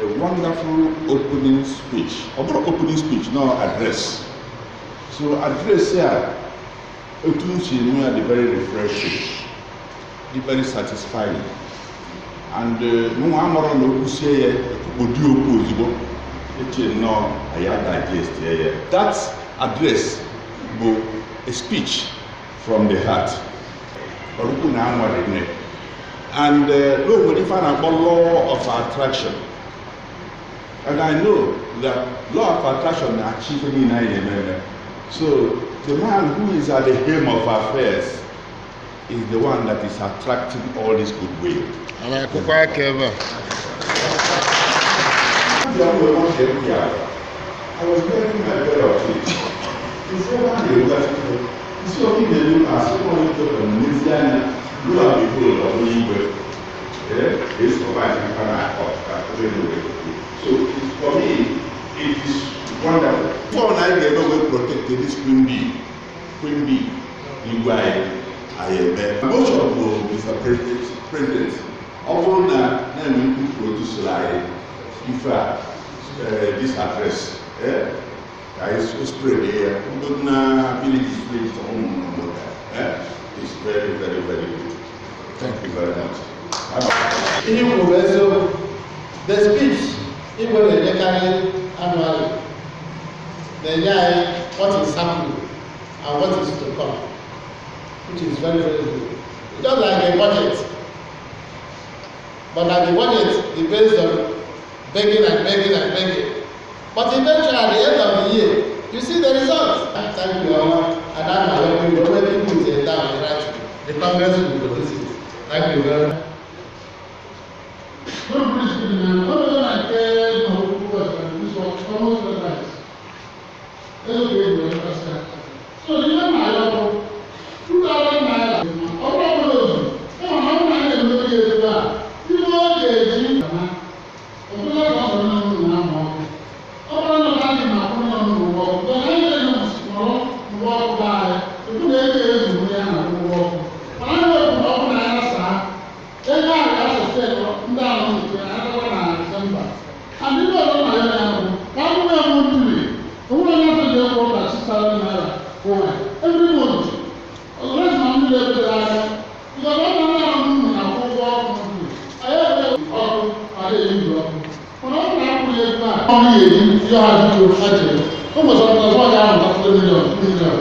A wonderful opening speech. Ọ bụrụ opening speech, no address. So address ya, otu m si nụ ya dị very refreshing, dị very satisfying. And mụnwa amụrụ na okwu sie ya ụdị okwu ozugbo eche nnọọ anyị digest ya. That address bụ a speech from the heart. Ọrụkwu na anwere nne. And o nwere ife a na-akpọ law of attraction. And I know that law of attraction na-achị ife niile anyị na-eme eme. So the man who is at the helm of affairs is the one that is attracting all this goodwill. A na-akụkwa aka ebe a. I was wearing my pair of shoes. Isi ebe a na-erugasị ife, isi ọkụ na-eru asị onye chọrọ n'ezi anya, lo and behold, ọ bụrụ igwe. Ee, survive ife na-akọ ka anyway. So it's, for me, it is wonderful. Before na anyị ga-eme wee protect this queen bee, queen bee, igwe anyị, anyị eme. Motion bụ Mr. President, President, ọ bụrụ na na-enwe ikwu produce anyị ife a, this address, ka anyị spread ya, ndị na villages, villages, ụmụ ụmụ, is very, very, very good. Thank you very much. Ihe ikwu bụ eziokwu. The speech Igwe na-enyekarị annually na-enye anyị what is happening and what is to come, which is very, very good. It's just like a budget, but na the budget is based on begging and begging and begging, but eventually, at the end of the year, you see the result. Thank you, Ọma. And I'm already put it down in writing. The Congress will produce it. Thank you very much. No preaching na ọ bụrụ na nke na okwu ọzọ, this one almost right. Ego ka eji wee kpasịa. So ihe m na-arịọ bụ ₦2,000. Ọ bụrụ ọbụla ozu, ịma na ọ bụrụ na anyị na-emebe ya ebe a, ihe ọ ga-eji na ọbụla ka ọ sọrọ na ụlọ na-ama ọkụ. Ọ bụrụ na anyị na-akwụ nọ n'ụgwọ ọkụ, ọ anyị na-enye nọrọ n'ụgwọ ọkụ be anyị, ebu na ego ezuru ya na ụgwọ ọkụ. Mana anyị wepụrụ ọkụ na ya saa ego a ga-asọsị ndị ahụ nke adọwa na Disemba. And ndị ọzọ na ya ya bụ ka ọ bụrụ ya bụ ntuli onwere onye ọzọ ji ekwu ụka ₦6,000 kwụwa every month. Ọzọ na mmiri ebutere aka, because ọ bụrụ na ụmụ na-akwụ ụgwọ ọkụ ntuli anyị ewere ọkụ ma na-eyi ọkụ, mana ọ bụrụ na akwụghị ego a ọ ga-eji ihe ha biko ha jere o nwesịrị ọzọ ọ ga-amụta 3 million, 2 million.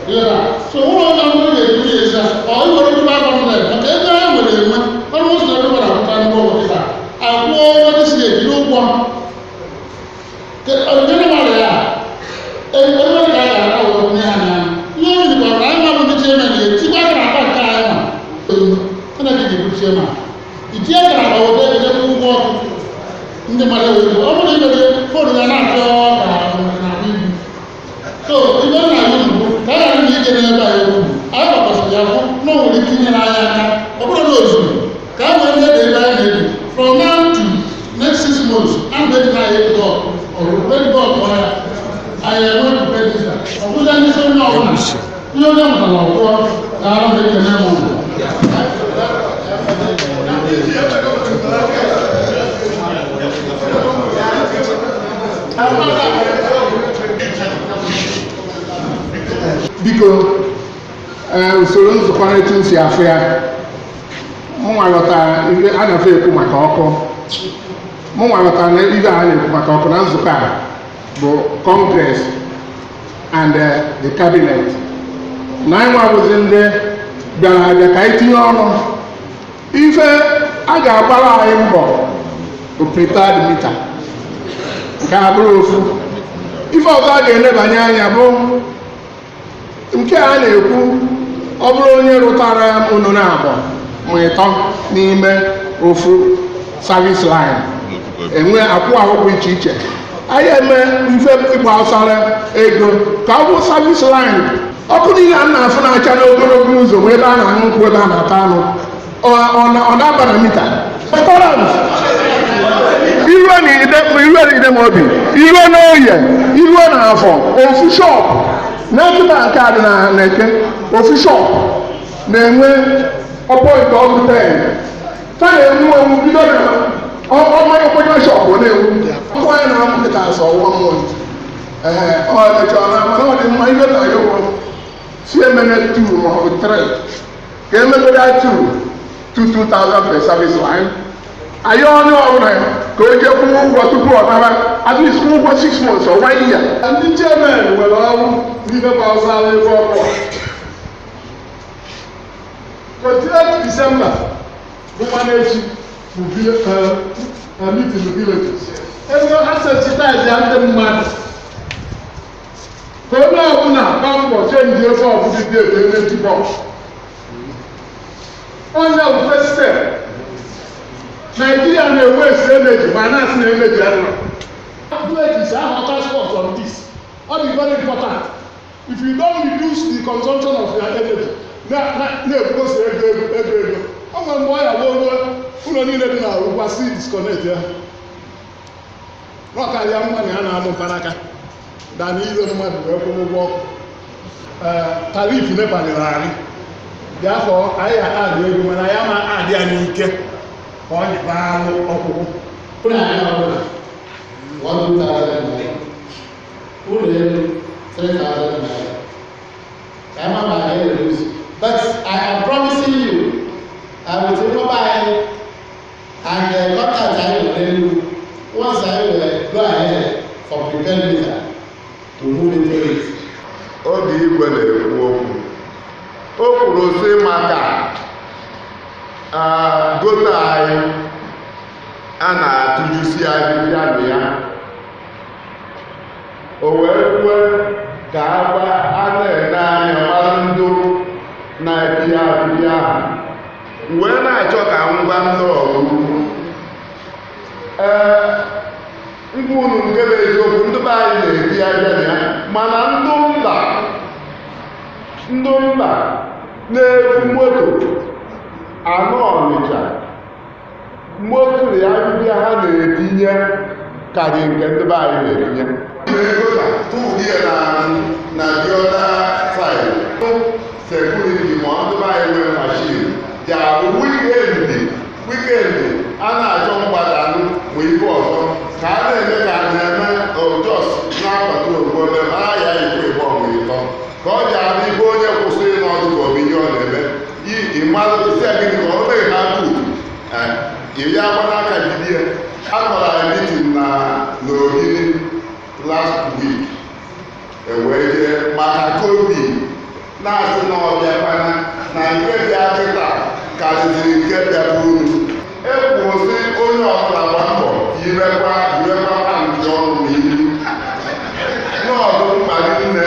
Yeah. So ụlọ ọzọ ndị ga-eji ya ezi a ọ iwere ndị 500 maka ego ha nwere enwe almost everybody akwụta ndị ụgwọ kịta akwụọ ụgwọ dị si ejiri ụgwọ Jenụwarị a ebe ka a ga-ara wee nye ha na ihe o jikwa na anyị nwa bụ ndị chairman ga-etikwa aka na akpa nke anyị ma ọ na ga-ebu chairman itinye aka na akpa weta ego jekwa ụgwọ ọkụ ndị mmadụ wee ọ bụrụ imere phone ya na-achọ ka na-ahụ ibu. So ibe nna ya unu bụ ka a ghara na ije n'ebe a egwu anyị gbakwasịrị ya fụ na o nwere ike inyere anyị aka. Ọ bụrụ na ozugbo ka a nwere ndị ebe anyị na-ebi from now to next 6 months a na-eji na anyị ego ọkụ ọrụ ego ọkụ ya anyị enwe register ọ bụla ndị isi onye ọbụla ihe onye mụtara ọkwụọ ka ara m ekene m ụnụ. Biko, ee, usoro nzukọ na etu m si afụ ya, mụnwa ghọtara ihe a na-efe ekwu maka ọkụ. Mụnwa ghọtara na ihe a na-ekwu maka ọkụ na nzukọ a bụ Congress and the cabinet na anyị nwa bụzi ndị bịara abịa ka anyị tinye ọnụ. Ife a ga-agbara anyị mbọ bụ prepaid meter. Nke a bụrụ ofu ife. Ọzọ a ga-elebanye anya bụ nke a na-ekwu, ọ bụrụ onye rụtara unu na abụọ ma ịtọ n'ime ofu service line, enwe akwụ akwụkwọ iche iche. Anyị eme ife ịgbasara ego ka ọ bụ service line. Ọkụ niile a na-afụ na-acha n'ogologo ụzọ, ma ebe a na-aṅụ nkwụ, ebe a na-ata anụ, ọ na-aba na meter. Restaurant, iruo na ide, iruo na ide ma obi iruo na oye, iruo na afọ, ofu shop na nkịta nke a dị na na-eke ofu shop na-enwe ọpọ nke ọgụ 10 fa na-enwu enwu bido na Ọmanye okwenye shop na-enwu ọkụ anyị na-amụ kịta asọ one month. Ee, ọ mechara na mana ọ dị mma ibe na ya ụgwọ si emene two ma ọ bụ three ka emegode two two 2000 per service line. Anyị onye ọbụla ka o jee kwụọ ụgwọ tupu ọ nara, at least kwụọ ụgwọ 6 months or one year. Ndị chairman nwere ọrụ n'ihe gbasara ego ọkụ a. 28 December bụ nwanne echi bụ meeting villages. Ego ha sensitize ndị mmadụ ka onye ọbụla gbaa mbọ change ego ọbụla dị etu energy bulb. Onye bụ first step. Nigeria na-ewaste energy ma na-asị na energy adịrọ. Villages ahụ task force on this. Ọ dị very important. If you don't reduce the consumption of your energy, na-ebugosi ego ego ego ego. Ọ nwere mgbe ọ ya bụ ruo ụlọ niile dị na ugwu si disconnect ya. Ọ karịa mma na ya na-amụ mkpanaka dana ire mmadụ wee kwụrụ ụgwọ ọkụ. Ee, tariff NEPA rịrị arị. Dị afọ anyị adị ego mana ya ma adị ya n'ike ka ọ nyebe alụ ọkwụkwụ. Ụlọ anyị ọbụla one 2,000 naira, ụlọ elu 3,000 naira. Ka ama ma anyị reduce. But I am promising you, I will take over anyị and the contact anyị nwere n'elu once I will go ahead for prepaid meter to move into it. Oge igwe na-ekwu okwu, o kwuru sị maka gutter anyị a na-atụjusi ahịhịa na ya, o wee kwue ka agba a na-ene anya mara ndụ na-ebi ahịhịa ahụ, wee na-achọ ka ngwa ndị ọrụ ugwu. Ee, ngwa unu, nke bụ eziokwu, ndị be anyị na-eti ahịa na ya, mana ndị mba na-ebu moto anọ Ọnịcha moto ya, ahịhịa ha na-etinye karị nke ndị be anyị na-etinye. Tụgie na na the other side security, ma ndị be anyị nwere machine ji abụ weekend weekend a na-achọ mgbadanụ ma ife ọzọ ka a na-eme, ka a na-eme jos na-akwado omume ma ya ikwu ịbụ ọmụ ịtọ ka ọ ji abụ ibe onye kwụsịrị n'ọdụ ka ọ bụ ihe ọ na-eme ịmalụ isi ya gịnị ka ọ meghị ha buutu ya agba n'aka jide ya. A kpọrọ anyị meeting na n'Ogidi last week, ewee jee maka COVID, na-asị na ọbịakwana na nke bịa kịta karịziri nke bịaburu. Ekwusi onye ọbụla gba mbọ yirekwa yirekwa pant ọrụ ma iri n'ọdụ mkpa nne,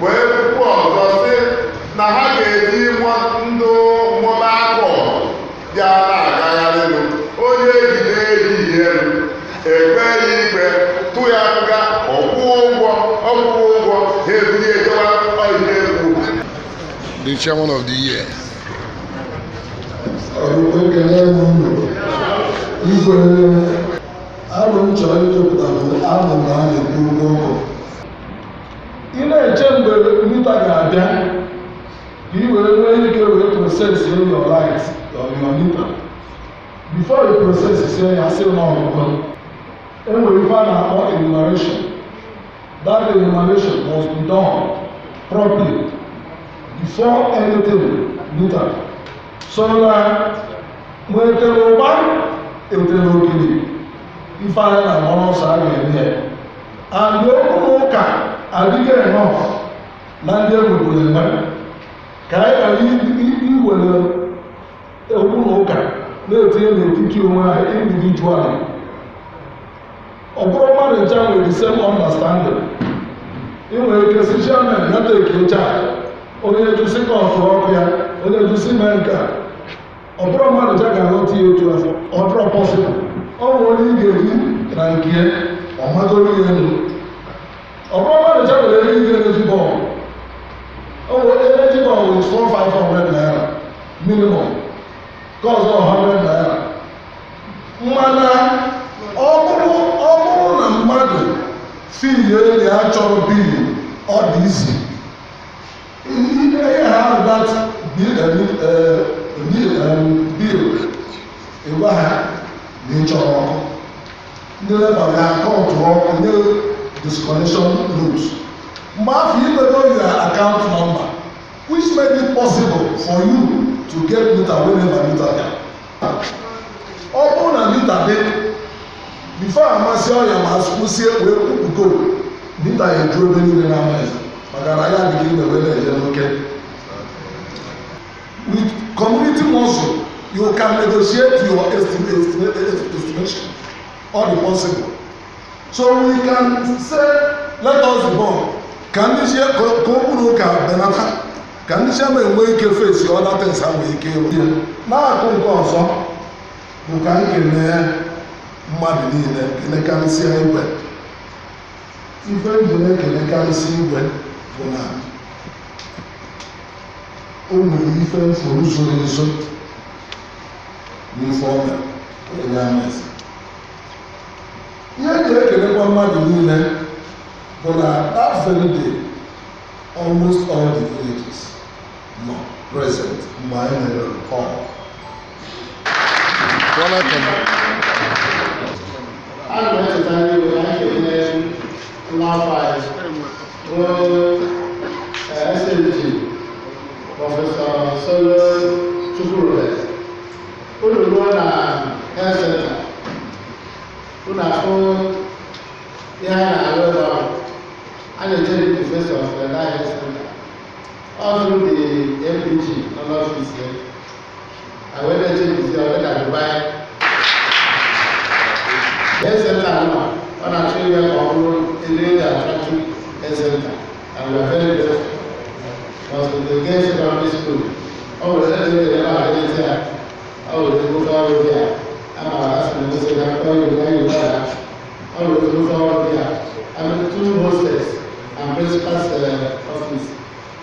wee kwuo ọzọ sị na ha ga-eji ndụ mụba akọ bịa na-agagharịnụ, onye ejide ehihie elu ekpe ya ikpe, tụ ya nga, ọkwụ ụgwọ, ọkwụghị ụgwọ ha ebuli ejewa ọhịa egwu. The chairman of the year. Ekele m unu. Igwe, arụ m chọrọ ịchọpụta bụ anụ na a na-ekwu ụgwọ ọkụ. Ị na-eche mgbe meter ga-abịa ka ị were nwee ike wee process your light or your meter. Before you process ya, sị na ọgụgụ enwere ife a na-akpọ enumeration. That enumeration must be done properly before anything meter. So na ma etere ụgba, etere ogiri, ife anyị na-agbara ọsọ a ga-eme ya. And okwu na ụka adịghị enough na ndị enwegburu enwe ka anyị ghara iwere okwu na ụka na-etinye n'etiti onwe anyị individually. Ọ bụrụ mmadụ ncha nwere the same understanding, ị nwere ike si chairman ya take charge, onye jusi kọfụ ọkụ ya, onye jusi mee nke a. Ọ bụrụ mmadụ ncha ga-aghọta ya otu afọ, ọ dịrọ possible. Ọ bụ onye ị ga-eji na nke ọ magoro ya elu. Ọ bụrụ mmadụ ncha nwere ego ige energy bulb. Ọ bụ energy bulb is 4 500 naira minimum, nke ọzọ 100 naira. Mana ọ bụrụ na mmadụ filie ya chọrọ bill, ọ dị isi ihe ha that bill, bill Ịgwa ha na ị chọrọ ọkụ, ndị NEPA ga-akọtụ ọkụ nye disconnection note. Mgbe afọ imego your account number, which made it possible for you to get meter whenever meter bịa. Ọ bụrụ na meter dị before amasị ọya ma kwụsie wee kwupụgo meter ya eju ebe niile na amaghịzi, maka na ya adịghị ime wee na-eje n'oke. With community muscle, you can negotiate your estimation all the possible. So we can say, let us born ka ndị si ka okwu na ụka benata, ka ndị si ama enwe ike face other things ha nwere ike ịrụ. Na-akụ nke ọzọ bụ ka m kelee mmadụ niile, kelekarịsịa igwe. Ife m ji na-ekelekarịsị igwe bụ na o nwere ife mfuru zoro ezo n'ife o mere onye amazi. Ihe eji ekelekwa mmadụ niile bụ na that very day, almost all the villages nọ present mgbe anyị mere call. Ana m echeta ndị Igbo na anyị kelee nwa afọ anyị bụ SSG Prọfesọ Solo Chukwurube. Unu ruo na health center, unu afụ ihe a na-arụ ebe ahụ. A na-eche the professor of the health center all through the MPG nọ n'ọfịs ya. I wee na-eche isi ọ dịka Dubai. Health center nọ, ọ na-achọ ime ka ọ bụrụ a really attractive health center, and we are very grateful because with the girls secondary school, ọ nwere ebe ebe a na-eti ya, ọ nwere ezigbo ọrụ dị ya ama asị na ose na akpọ Yoruba Yoruba ya. Ọ nwere ezigbo ọrụ dị ya. I mean, two hostels and principal's office,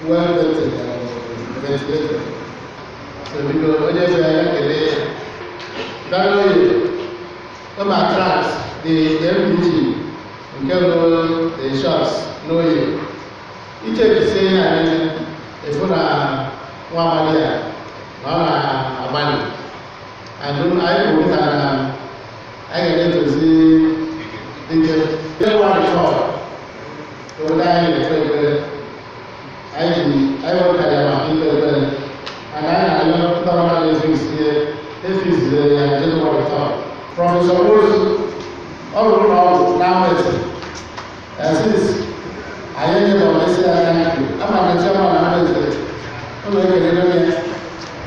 well vented and ventilated. So biko, onye fere ya kelee ya. Danoye come attract the MPG nke bụ the shops n'oye ichebise ya niile, efu na nwa amadi a na ọ na-agbalị. And anyị kwuru ka na anyị ga na-etozi dike Jenụwarị 12. Obodo anyị na-ekpe ekpere, anyị ji anyị nwekarịa maka ikpe ekpere, and anyị na-arịọ ndị ọbụla na-efisi ihe efiziri ya Jenụwarị 12. Prọfesọ Nwosu, ọ rụrụ ụlọ ọgwụ n'Amaeze. Since anyị enyebara isi aka ama na chairman na Amaeze ụlọ ekele ya,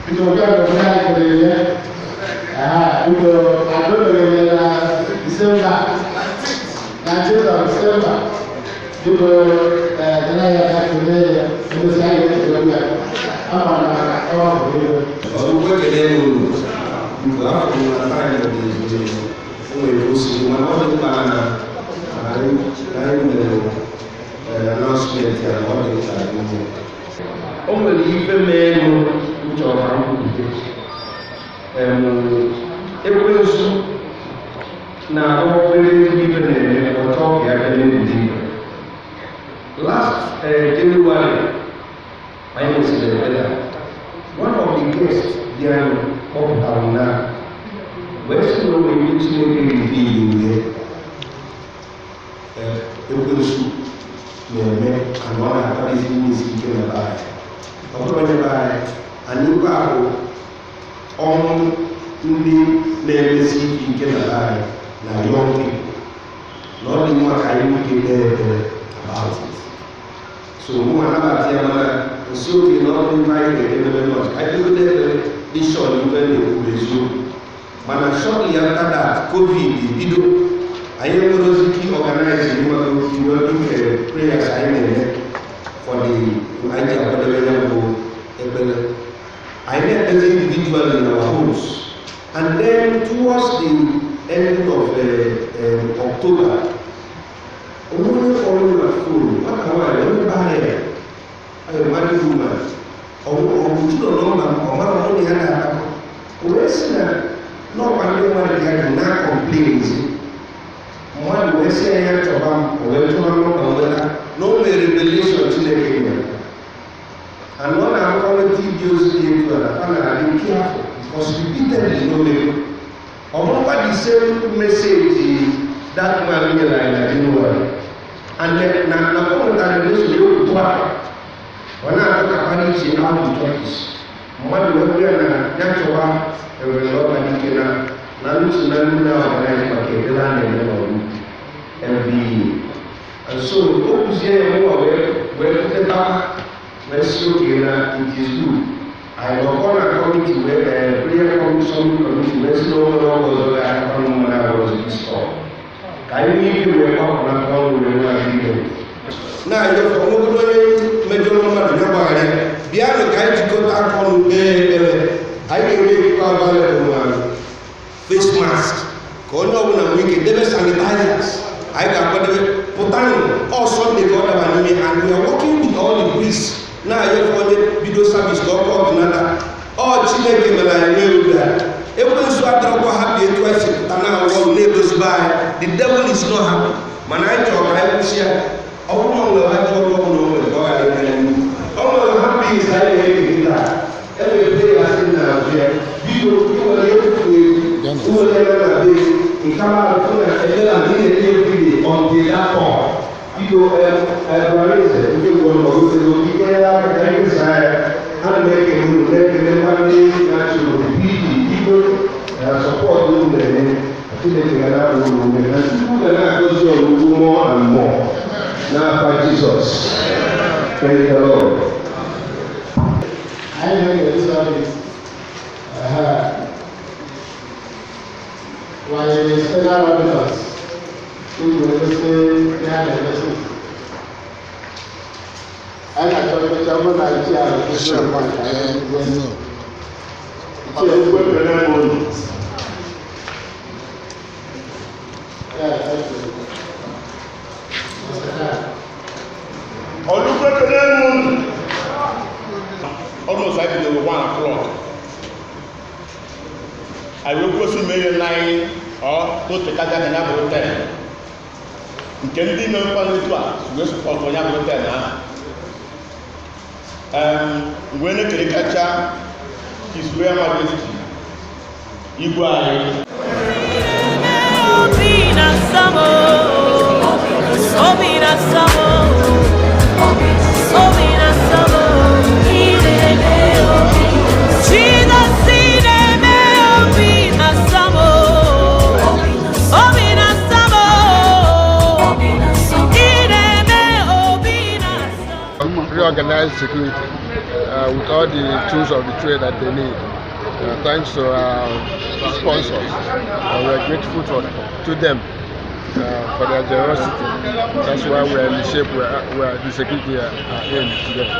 biko bịa n'obodo anyị kelere ya. Biko adobere ya na Disemba 19th of December. Biko dena ya ka kelee ya egosi anyị ekele ya ama na ọ bụ ego. Ọdụkwu, ekele m unu. Mgbe afọ na taịm dị, o nwere osisi, mana ọ dị mkpa na anyị mere announcement ya na ọ dị mkpa ime. O nwere ife meenụ m chọrọ ka m kwupụta. Ekwensu na obere ezigbo ife na-eme ọchọ ka ya bịa n'ebido ife. Last January anyị nwesịrị ekpere, one of the guests bịara kpọpụtara na wee sị na o nwere ihe Chineke reveal ya ekwensu na-eme ana ọ na-akpalizi isi ike na be anyị. Ọ bụrụ onye be anyị, anyị ikpe ahụ ọnwụ ndị na-emesi ike na be anyị na young people, na ọ dị mma ka anyị nwoke kpee ekpere about it. So mụ anabata ya, mana nsi oge na ọ dị mma anyị ga-edemebe nọt ka anyị kpegote ekpere dị sure na ife na-ekwu bụ eziokwu. Mana shortly after that, COVID ebido. Anyị enwere ike organize nwere periodic prayers anyị na-eme for the anyị ji akwadebe ya bụ ekpere. Anyị na-ekpezi individually in our homes, and then towards the end of October, onye kpọrọ m na phone, nwata nwaanyị onye be anyị, a married woman, ọbụjụlọ nọmba m, ọ mara mụ na ya na-akpakọ, o wee sị na n'ọkwa ndị mmadụ ya dị na complains mmadụ, wee sị ya chọba m. O wee chọba nọmba m, nweta na o mere revelation Chineke nyere and ọ na-akọrịta iji ozi dị etu a na fa na-adị careful because repeatedly no mere. Ọ bụrụkwa the same message that man nyere anyị na January and then na o nwetara nsogbu otu a ọ na-atụkakwa n'iche out the churches mmadụ wee bịa na ya chọwa enwere ọba n'ike na na ntụ na ndị na-ọganize maka ebere a na-eme n'ọrụ every year. And so o kwuzie ya mụwa wee kwutetakwa wee si oge na it is good anyị nọkọ na committee wee prayer commission committee wee si na onwere ọgwụ ọzọ ga-akpa mma na ọzọ stop ka anyị nwee ike wee gbapụnata ọrụ wee nwee agreement na-ayọfe onwegodo onye mejọrọ mmadụ ya gbaghara ya. Bịanụ ka anyị jikọta aka ọnụ kpee ekpere. Anyị ga-eme ekikọ available ma face mask ka onye ọbụla nwee ike debe sanitizers. Anyị ga-akwadebe pụtanụ ọ Sunday ka ọ daba n'ime, and we are working with all the priests na-ayọfe onye bido service ka ọ kọọ ọdịnala. Ọ Chineke mere anyị nwee obi a. Ekwensu adọrọkwa happy etu anyị si pụta na-arụ ọrụ na-edozibe anyị. The devil is not happy, mana anyị chọrọ ka anyị kwụsị ya. Ọ bụrụ na ọ nwere ajọ ọrụ ọbụla o nwere ka ọ ghara ime ya n'ihu. Ọ nwere happy is anyị na-eke kịta enwere prayer sị na azụ ya. Biko ị nwere efu egwu nwere ya na be nke ahụ fụ na ebere na ị na-enye everyday until that call. Biko ebaraeze ndị gwọrọ ọgụsego ike ya aka ka anyị kesaa ya. Ana m ekele unu, na-ekele nwanne na-achị obodo pd igwe support unu na-enye. Chineke ga na-abụ unu ume na Chukwu ga na-agọzi ọgwụgwụ more and more n'afa Jizọs. Thank the Lord. Anyị na-ekele service. Wanyere external auditors iji wee gosi ihe a na-emesi. Anyị na-achọ mmechi ọ bụrụ na chi ahụ kwụsị ọkwa nke anyị. Ọlụkwu ekele m unu. Yeah, thank you. Mr. Khan. Ọlụkwu ekele m unu. Almost anyị bidoro 1 o'clock. Anyị wee kwesị ime ihe 9 or n'ote kaja na ya bụrụ 10. Nke ndị na-ekwa n'etu a wee support onye bụrụ 10 ahụ. Wee na-ekele kacha His Royal Majesty Igwe anyị. Obi na samo, obi na samo, obi na samo, ineme obi. Jesus ineme obi na samo, obi na samo, ineme obi na samo. Reorganize security with all the tools of the trade that they need. Thanks to our sponsors, we are grateful to them for their generosity. That's why we are in the shape where the security are in today.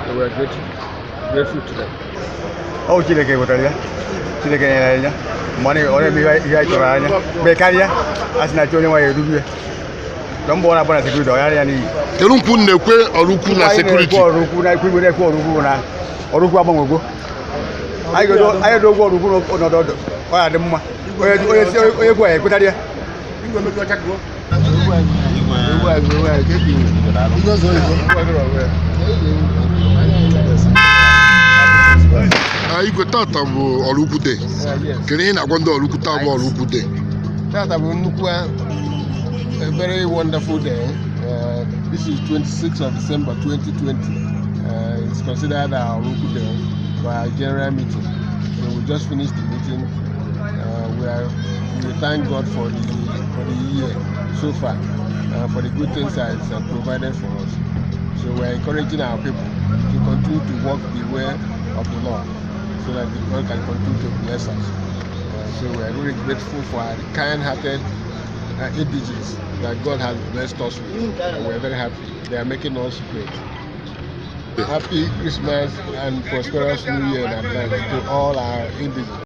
So we are grateful to them. Ọ Chineke wetara ya. Chineke nyere anyị ya mgbe ọ na-eme ihe anyị chọrọ anya mgbe karịa a sị na chi onye nwaanyị eruru ya na mbọ ọ na-agba na security ọ ghara ya n'iyi. Kedu nkwu na-ekwe Ọlụkwu na security? Anyị na-ekwe Ọlụkwu na ekwe igwe na-ekwe Ọlụkwu na Ọlụkwu agbanwego. Anyị ga-edo ụgwọ Ọlụkwu n'ọnọdụ ọdụ ọ ya dị mma. Onye kwe ya ekwetara ya. Igwe, tata bụ Ọlụkwu Day. Kedu ihe ị na-agwa ndị Ọlụkwu taa bụ Ọlụkwu Day? Tata bụ nnukwu a very wonderful day. This is 26th of December 2020. It's considered our Oraukwu Day for our general meeting. So we just finished the meeting. We thank God for the year so far, for the good things that it's provided for us. So we are encouraging our people to continue to walk the way of the Lord, so that the God can continue to bless us. So we are very grateful for our kind-hearted indigenes that God has blessed us with. And we are very happy. They are making us great. Happy Christmas and prosperous New Year in advance to all our indigenes.